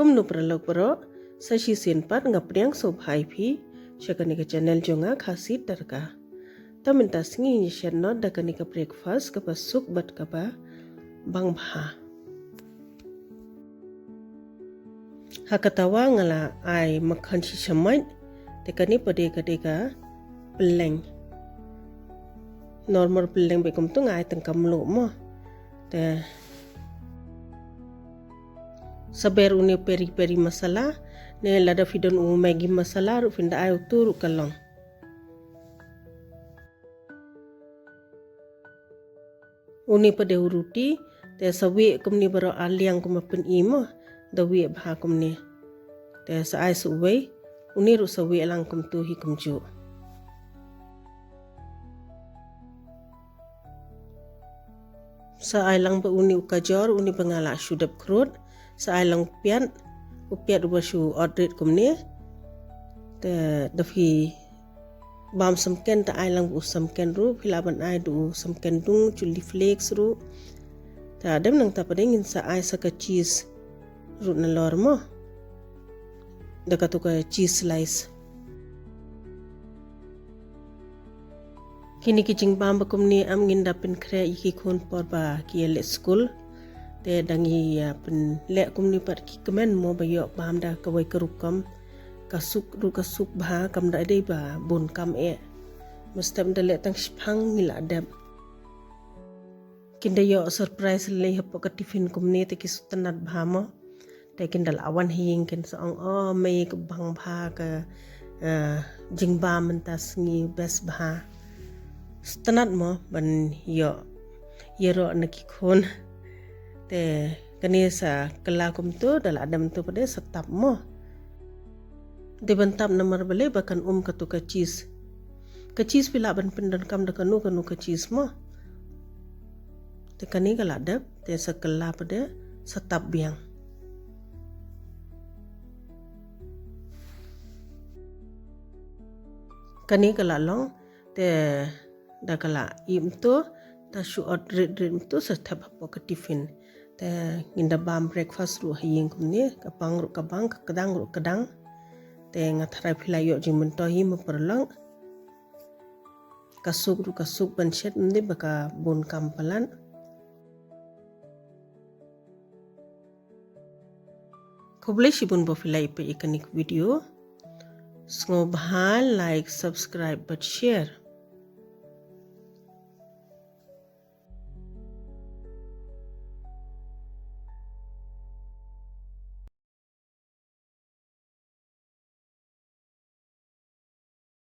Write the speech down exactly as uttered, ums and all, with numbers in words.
Kumno paralok baroh, sa shisien pat nga pdiang sngewbha ïa phi sha kane ka channel jong nga, Khasi Tadka. Te mynta sngi ngin ïa shet noh da kane ka breakfast kaba suk bad kaba bang bha. Ha ka tawa nga la ai makhan shisha mait, te kane pat de ka dei ka pylleng. Normal pylleng bad kumto nga ai tang ka mluh mo. Te sa ber une u peri peri masala, ne lada phi don u Maggi masala ruh phin da ai, uto ruh ka long. Une pat de u ruti, te sa wieh kumne baroh ar liang kumba pyni mo, da wieh bha kumne. Te sa ai sa uwei, une ruh sa wieh lang kumto hi kumjuh. Sa ai lang bad une u kajor, une ba nga la shu dep khrud. Sa ai lang u piat, u piat uba shu ot rit kumne. Te da phi bam samken te ai lang bad u samken ruh, phi lah ban ai da u samken dung, chilli flakes ruh. Te hadien nangta pat de ngin sa ai sa ka cheese ruh nalor mo. Da kato ka cheese slice. Kine ki jingbam ba kumne em ngin da pynkhreh ïa ki khun por ba ki ïa leit skul. Te dang ïa pynleh kumne pat ki kmen mo ba ïoh bam da kawei ka rukom. Ka suk ruh ka suk bha, kam da dei ba bun kam eh. Mynstep da leh tang shiphang ngi la dep. Kin da ïoh surprise lei hapoh ka tiffin kumne te ki sngewtynnat bha mo. Te kin da la wan ha ïing kin sa ong, "Oh mei, ka bang bha ka, eh, jingbam mynta sngi, best bha." Sngewtynnat mo ban ïoh ïaroh na ki khun. Te kane sa kylla kumto, da la dep to pat de sa tap mo. Dei ban tap namar balei ba kan um kato ka cheese. Ka cheese phi lah ban pyndonkam da kano kano ka cheese mo. Te kane ka la dep, te sa kylla pat de sa tap biang. Kane ka la long, te da ka la ïeh mynta, da shu ot rit rit mynta sa thep hapoh ka tiffin. Te ngin da bam breakfast ruh ha ïing kumne, ka bang ruh ka bang, ka kdang ruh kdang. Te nga tharai phi la ïoh jingmyntoi hi mo paralok. Ka suk ruh ka suk ban shet, ym dei ba ka bun kam palat. Khublei shibun ba phi la ïa peit ïa kane ka video. Sngewbha like, subscribe bad share.